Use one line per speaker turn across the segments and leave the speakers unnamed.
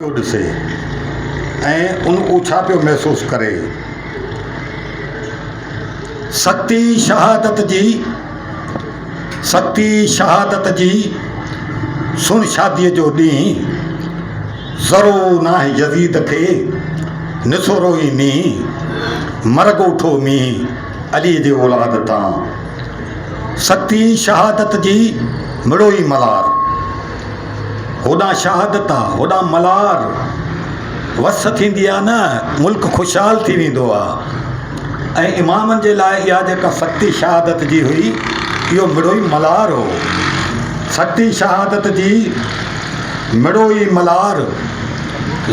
پيو ڏسي ۽ ان اهو ڇا پيو محسوس ڪري؟ ستي شهادت جي ستي شهادت جي سڻ شاديء جو ڏينهن، ذرو ناهي يزيد کي نسورو ئي نينهن، مرڳ اٺو مينهن علي جي اولاد تان. ستي شهادت جي مڙوئي ملار. هوڏانهن شهادت آ، هوڏانهن ملار. وس ٿيندي آ نه، ملڪ خوشحال ٿي ويندو آ. ۽ امامن جي لاء اها جيڪا سختي شهادت جي هئي، اهو مڙوئي ملار هو. سختي شهادت جي مڙوئي ملار،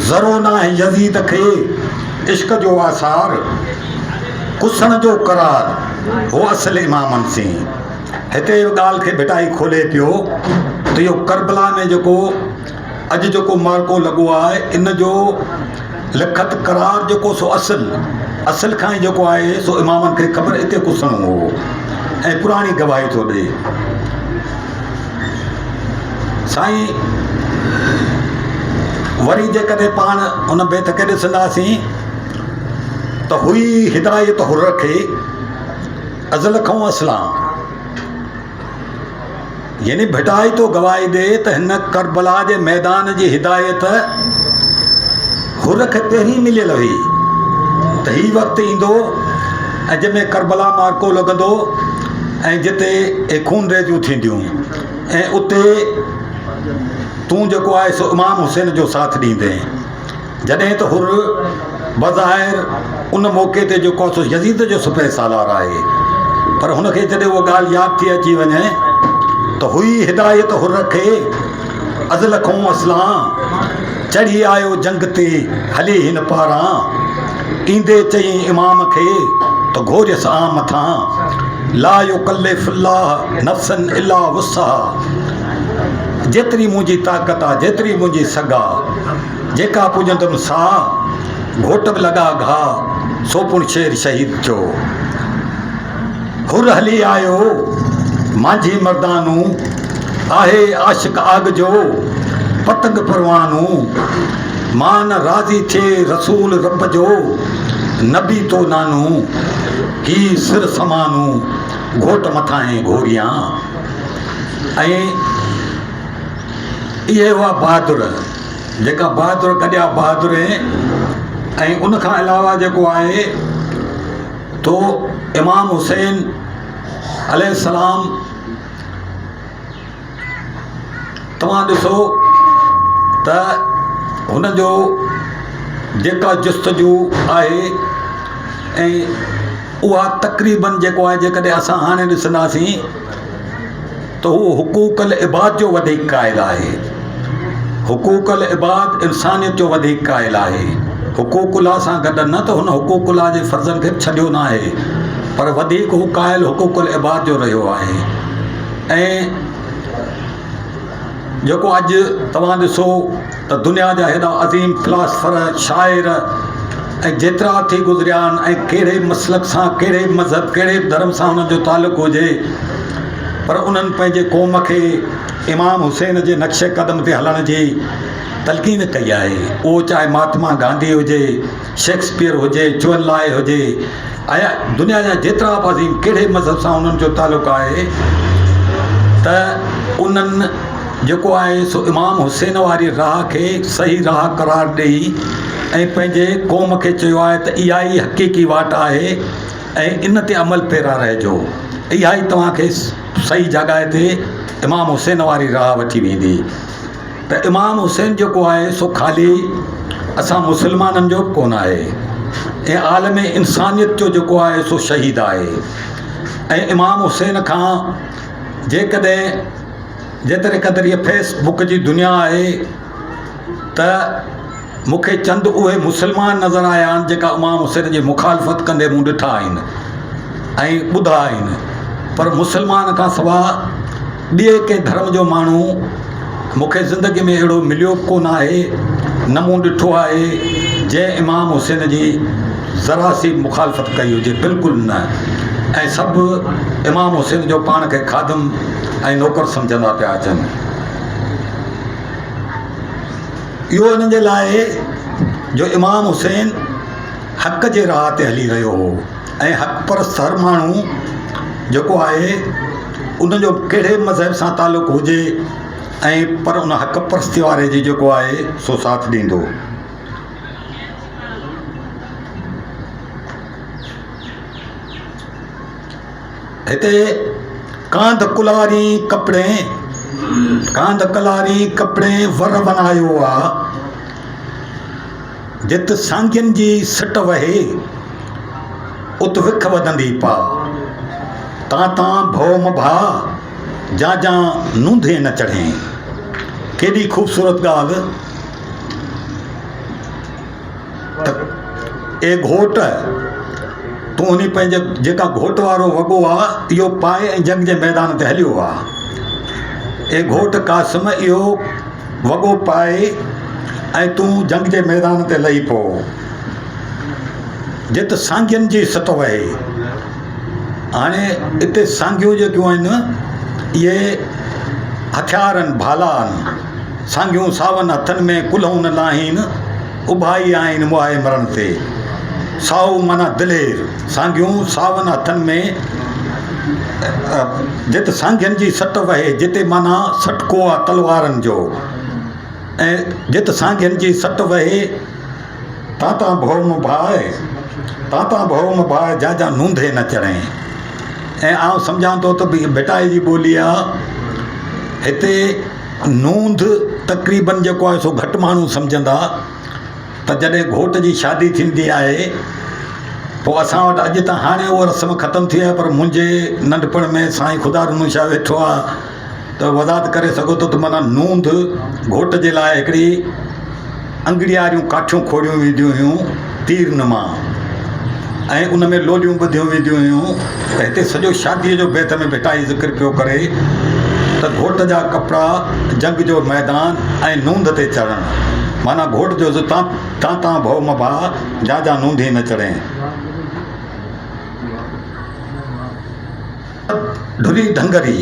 ذرو ناهي يزيد کي عشق جو آثار، ڪسڻ جو قرار هو اصل امامن سين. هتي اهو ڳالهه کي ڀٽائي کولي پيو ته اهو ڪربلا ۾ جيڪو اڄ جيڪو معرڪو لڳو آهي ان جو لکت قرار جيڪو سو اصل اصل کان ئي جيڪو آهي سو امامن کي خبر اتي ڪسڻو هو ۽ پراڻي گواهي ٿو ڏئي. سائين وري جيڪڏهن پاڻ ان بيت کي ڏسنداسين ته هئي هدايت حر کي ازل کان اسلام يعني ڀٽائي ٿو گواهي ڏئي ته هن ڪربلا جي ميدان جي هدايت حر کي پهرين مليل هئي ته هي وقت ايندو ۽ جنهن ۾ ڪربلا معرڪو لڳندو ۽ جتي خون ريزيون ٿينديون ۽ اتي تون جيڪو آهي سو امام حسين جو ساٿ ڏيندين. جڏهن ته حر بظاهر ان موقعي تي جيڪو آهي سو يزيد جو سپهه سالار آهي پر هن کي جڏهن اها ڳالهه ياد ٿي اچي وڃي ته هئي هدايت حر کي ازل کون اصلان چڙهي آيو جنگ تي هلي هن پاران ايندي چيائين امام کي ته گهوريس آن مٿان لا يڪلف الله نفسا الا وسعها جيتري منهنجي طاقت آ جيتري منهنجي سگهه آ جيڪا پڄندم سا، گهوٽ به لڳا گها، سو پڻ شير شهيد ٿيو. حر هلي آيو، مانجهي مردانو، آهي عاشق آگ جو، پتنگ پروانو، مان راضي ٿئي رسول رب جو، نبي تو نانو، هي سر سمانو، گهوٽ مٿانهين گهوريان. ۽ اهي هئا بهادر، جيڪا بهادر گڏيا بهادرين ۽ ان کان علاوه جيڪو آهي تو امام حسين عليه السلام توهان ڏسو ته هن جو جيڪا جستجو آهي ۽ اها تقريبن جيڪو آهي جيڪڏهن اسان هاڻي ڏسنداسين ته هو حقوق العباد جو وڌيڪ قائل آهي. حقوق العباد انسانيت جو وڌيڪ قائل آهي. حقوق الله سان گڏ نه ته هن حقوق الله جي فرضن کي به ڇڏيو ناهي پر وڌيڪ هو قائل حقوق العباد جو رهيو آهي ۽ جيڪو اڄ توهان ڏسو ته دنيا جا هيڏا عظيم فلاسفر، شاعر ۽ جيترا ٿي گذريا آهن ۽ ڪهڙي مسلڪ سان ڪهڙي مذهب ڪهڙي به ڌرم سان انهن جو تعلق هجي پر انهن پنهنجي قوم کي امام حسين جي نقش قدم تي هلڻ جي تلقين ڪئي آهي اهو چاهي مهاتما گانڌي هجي شيڪسپيئر هجي چون لاء هجي ۽ دنيا جا جيترا به عظيم ڪهڙي مذهب سان انهن جو تعلق آهي ته انهن جيڪو آهي سو امام حسين واري راهه کي صحيح راهه قرار ڏئي ۽ پنهنجي قوم کي چيو آهي ته اها ئي حقيقي واٽ آهي ۽ ان تي عمل پيرا رهجو اها ئي توهان کي صحيح جڳهه تي امام حسين واري راهه وٺي ويندي. ته امام حسين جيڪو آهي سو خالي اسان مسلمانن جو به ڪونه آهي ۽ عالم انسانيت جو جيڪو آهي سو شهيد آهي ۽ امام حسين کان جيڪڏهن جيتري قدر هيء فيس بڪ جي دنيا آهي ته مون کي چند اهي مسلمان نظر آيا آهن جيڪا امام حسين جي مخالفت ڪندي مون ڏٺا آهن ۽ ٻڌا آهن پر مسلمان کان سوا ٻئي ڪنهن ڌرم جو ماڻهو مون کي زندگي ۾ اهڙو مليو به ڪونه آهي نه مون ڏٺو آهي جنهن امام حسين جي ذرا سي مخالفت ڪئي هجي بلڪل نه ۽ سڀ امام حسين جو پاڻ کي خادم ۽ نوڪر سمجهندا پيا اچن. اهو ان جي لاء جو امام حسين حق جي راهه تي هلي رهيو هو ۽ حق پرست هر ماڻهو جيڪو آهي ان جو ڪهڙي مذهب سان تعلق هجي ۽ پر ان حق پرستي واري جي جيڪو آهي سو ساٿ ڏيندو. هتي ڪانڌ ڪلاري ڪپڙي ڪانڌ ڪلاري ڪپڙي ور بنايو آ جت سانگين جي سٽ وهي ات وک وڌندي پا تان تان ڀؤ م ڀاء جان جان نونڌي نه چڙهين ڪيڏي خوبصورت ڳالهه ته اي گهوٽ! تون انهي پنهنجي جيڪا گهوٽ وارو وڳو آ، اهو پائي ۽ جنگ جي ميدان تي هليو آ. اي گهوٽ قاسم! اهو وڳو پائي ۽ تون جنگ جي ميدان تي لهي پئو، جت سانگين جي ست وهي. هاڻي اتي سانگيون جيڪيون آهن، اهي هٿيار آهن، ڀالا آهن. سانگيون ساون هٿن ۾ ڪلهون نه لاهين، اڀائي آهن مئائي مرڻ تي. سائو معنيٰ دلير، سانگيون ساون هٿن ۾، جت سانگين جي سٽ وهي، جتي معنيٰ سٽڪو آ تلوارن جو، ۽ جت سانگين جي سٽ وهي، تان تان ڀؤ م ڀاء، تان تان ڀؤ م ڀاء، جا جا نونڌي نه چڙهين. ۽ آئون سمجهان ٿو ته ڀٽائي جي ٻولي آ، هتي نونڌ تقريبن جيڪو آهي سو گهٽ ماڻهو سمجهندا ته جڏهن گهوٽ جي شادي ٿيندي آهي پوء اسان وٽ اڄ ته هاڻي اها رسم ختم ٿي آهي پر منهنجي ننڍپڻ ۾ سائين خدا ڏنو شاهه ويٺو آهي ته وضاحت ڪري سگهو ٿو ته معنيٰ نونڌ گهوٽ جي لاء هڪڙي انگڙياريون ڪاٺيون کوڙيون وينديون هيون تير نما ۽ ان ۾ لوليون ٻڌيون وينديون هيون ته هتي سڄو شاديء جو بيت ۾ ڀٽائي ذڪر پيو ڪري ته گهوٽ جا ڪپڙا جنگ جو ميدان ۽ نوند تي چڙهڻ معنيٰ گهوٽ جو تان تان تان ڀؤ م ڀاء جا جا نوندي نه چڙهين. ڍري ڍنگري،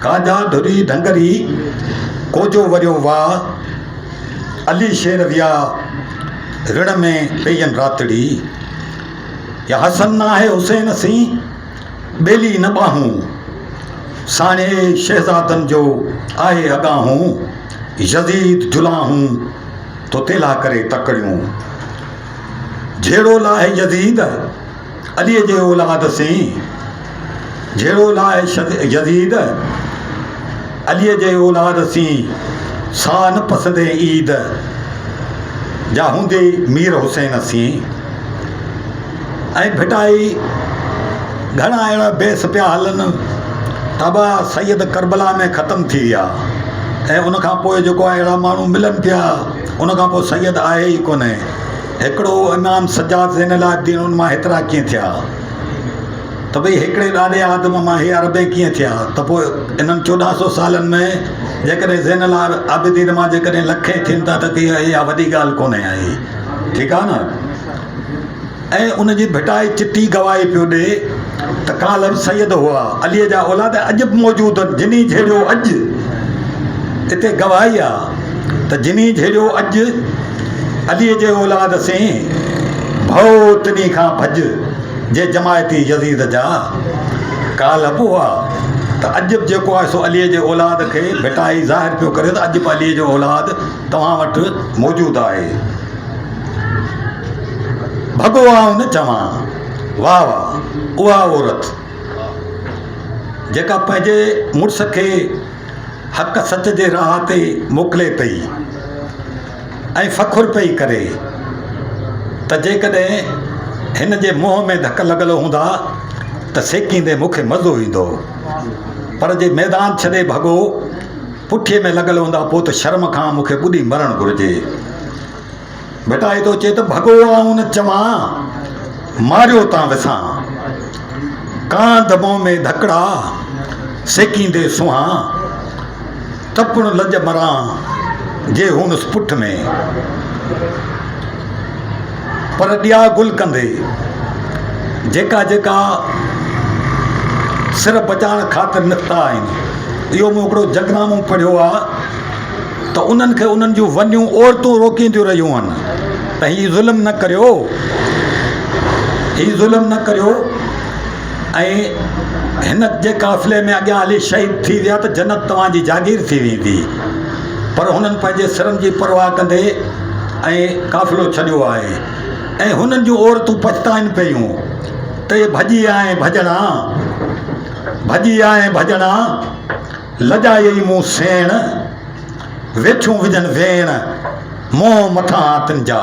ڪاجا ڍري ڍنگري، ڪوجو وريو واء، علي شير ويا رڻ ۾ پيئن راتڙي، يا حسن ناهي حسين سين، ٻيلي نه ٻانهون، ساڻي شهزادن جو آهي اڳاهون، يزيد جلاهون، ٿو تيلا ڪري تڪڙيون، جهيڙو لاهي يزيد. عليء جي اولاد سين جهيڙو لاء يزيد، عليء جي اولاد سين سا نه پسندين عيد، جا هوندي مير حسين سين. ۽ ڀٽائي گهڻا اهڙا بحث پيا هلن ته ابا سيد ڪربلا ۾ ختم ٿي ويا ۽ ان کان پوء جيڪو آهي اهڙا ماڻهو ملن پيا ان کان پوء سيد آهي ئي ڪونهي. هڪڙو امام سجاد زين العابدين ان مان هيترا ڪيئن ٿيا؟ ته ڀئي هڪڙي ڏاڏي آدم مان هي اربين ڪيئن ٿيا؟ ته پوء انهن چوڏهن سو سالن ۾ جيڪڏهن زين العابدين مان جيڪڏهن لکين ٿين ٿا ته اها وڏي ڳالهه ڪونهي آهي ٺيڪ آهي نه؟ ۽ ان جي ڀٽائي چٽي گواهي پيو ڏي ته ڪالهه به سيد هئا علي جا اولاد اڄ به موجود آهن جني جهيڙيو اڄ اتي گواهي آ ته جني جهيڙيو اڄ علي جي اولاد سين ڀؤ تني کان ڀڄ جي جماعتي يزيد جا ڪالهه به هئا ته اڄ به جيڪو آهي سو علي جي اولاد کي ڀٽائي ظاهر پيو ڪري ته اڄ به علي جو اولاد توهان وٽ موجود آهي. ڀڳو آئون نه چوان واهه واهه اها عورت جيڪا پنهنجي مڙس کي حق سچ جي راهه تي موڪلي پئي ۽ فخر پئي ڪري ته جيڪڏهن هن جي منهن ۾ ڌڪ لڳل هوندا ته سيڪيندي مون کي مزو ايندو پر جي ميدان ڇڏي ڀڳو پٺيء ۾ لڳل هوندا پوء ته شرم کان مون کي ٻڏي مرڻ گهرجي. ڀٽائي ٿو چئي ته ڀڳو آئون نه چوان، ماريو تان وسان. ڪانڌ منهن ۾ ڌڪڙا، سيڪيندي سونهان. ته پڻ لڄ مران، جي هونس پٺ ۾. پر ڏيا گل ڪندي، جيڪا جيڪا سر بچائڻ خاطر نڪتا آهن. اهو مون هڪڙو جنگنامو پڙهيو آهي. ته انهن کي انهن جون ونيون عورتون روڪينديون رهيون آهن ته هي ظلم نه ڪريو هي ظلم نه ڪريو ۽ هن جي قافلي ۾ اڳيان هلي شهيد ٿي ويا ته جنت توهان جي جاگير ٿي ويندي پر هنن پنهنجي سرن جي پرواهه ڪندي ۽ قافلو ڇڏيو آهي ۽ هنن جون عورتون پڇتائن پيون ته اي ڀڄي آئين ڀڄڻا ڀڄي آئين ڀڄڻا لڄايئي مون سيڻ ويٺيون وجهن ويڻ منهن مٿان تن جا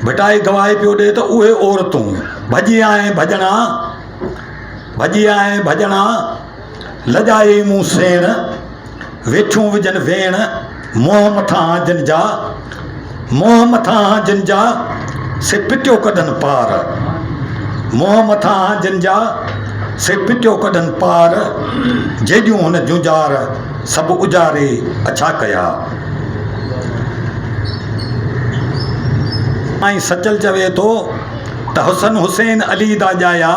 ڀٽائي گواهي پيو ڏئي ته اهي عورتون ڀڄي آئين ڀڄڻا ڀڄي آئين ڀڄڻا لڄايئي مون سيڻ ويٺيون وجهن ويڻ منهن مٿان جن جا منهن مٿان جن جا سي پٽيو ڪڍن پار منهن مٿان جن جا سي پٽيو ڪڍن پار جيڏيون هن جونجار سڀ اجاري اڇا ڪيا. ۽ سچل چوي ٿو ته حسن حسين علي دا ڄايا،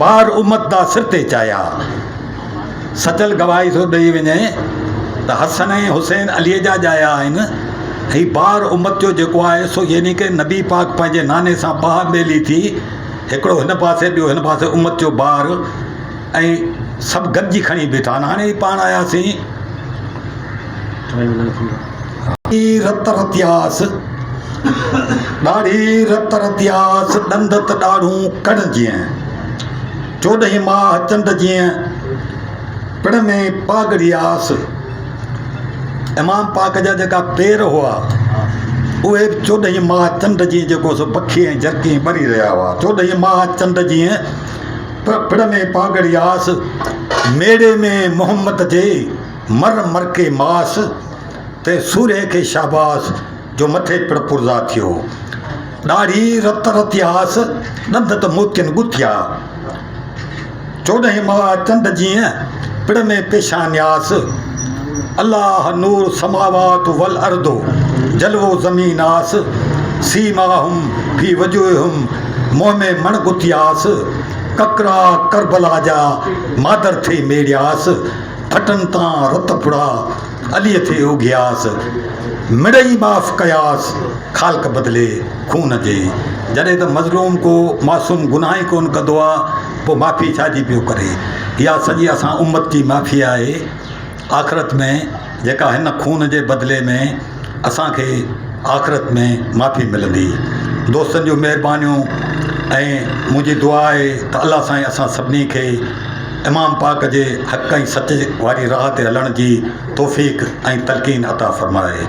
بار امت دا سر تي چايا. سچل گواهي ٿو ڏئي وڃي ته حسن ۽ حسين علي جا ڄايا آهن، هي بار امت جو جيڪو آهي سو يعني ڪه نبي پاڪ پنهنجي ناني سان ٻانهن ٻيلي ٿي هڪڙو هن پاسي ٻيو هن پاسي امت جو بار ۽ سڀ گڏجي کڻي بيٺا آهن. هاڻي پاڻ آياسين. ڏاڙهي رت رتياس، ڏاڙهي رت رتياس، ڏند ته ڏاڙهون ڪڻ جيئن، چوڏهين ماهه چنڊ جيئن، پڙ ۾ پاڳڙياس. امام پاڪ جا جيڪا پير هئا، اهي به چوڏهين ماهه چنڊ جيئن جيڪو سو بکي ۽ جرڪي ٻري رهيا هئا. چوڏهين ماهه چنڊ جيئن، پڙ ۾ پاڳڙياس، ميڙي ۾ محمد جي مر مرڪي ماس، تنهن سورهيه کي شاباس، جو مٿي پڙ پرزا ٿيو. ڏاڙهي رت رتياس، ڏند ته موتين ڳٿيا. چوڏهين ماهه چنڊ جيئن، پڙ ۾ پيشانياس. الله نور سماوات والارض، جلوو زمين آس. سيماهم في وجوههم، منهن ۾ مڻ ڳٿياس. ڪڪرا ڪربلا جا، مادر ٿي ميڙياس. ڦٽن تان رت ڦڙا، عليء ٿي اگهياس. مڙئي معاف ڪياس، خالق بدلي خون جي. جڏهن ته مظلوم ڪو معصوم گناهه ئي ڪونه ڪندو آ، پوء معافي ڇا جي پيو ڪري. اها سڄي اسان امت جي معافي آهي. آخرت ۾ جيڪا هن خون جي بدلي ۾ اسان کي آخرت ۾ معافي ملندي. دوستن جون مهربانيون ۽ منهنجي دعا آهي ته الله سائين اسان سڀني کي امام پاڪ جي حق ۽ سچ واري راهه تي هلڻ جي توفيق ۽ تلقين عطا فرمائي.